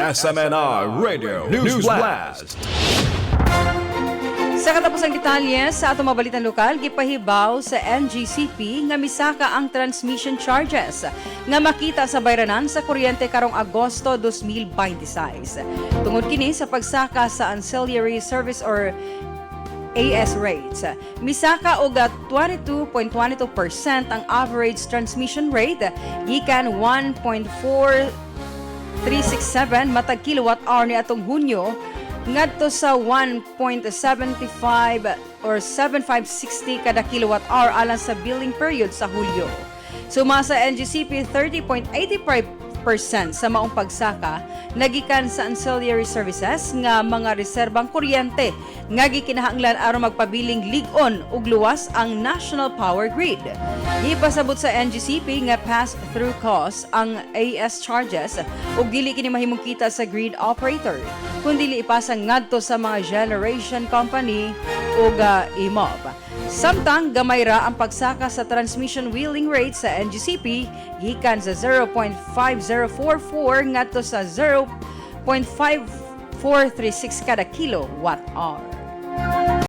SMNI Radio News Blast. Sa katapusang detalye sa atong mabalitang lokal, gipahibaw sa NGCP nga misaka ang transmission charges nga makita sa bayranan sa kuryente karong Agosto 2026. Tungod kini sa pagsaka sa ancillary service or AS rates. Misaka og 22.22% ang average transmission rate gikan 1.4367 matag kilowatt hour ni atong Hunyo ngadto sa 1.75 or 7560 kada kilowatt hour alang sa billing period sa Hulyo. Suma sa NGCP, 30.85% sa maong pagsaka nagikan sa ancillary services nga mga reserbang kuryente nga gikinahanglan aron magpabiling lig-on ug luwas ang national power grid. Gipasabot sa NGCP nga pass-through cost ang AS charges ug dili kini mahimong kita sa grid operator kundi ipasa ngadto sa mga generation company ug EMOB. Samtang gamay ra ang pagsaka sa transmission wheeling rate sa NGCP gikan sa 0.5044 ngadto sa 0.5436 kada kilowatt hour.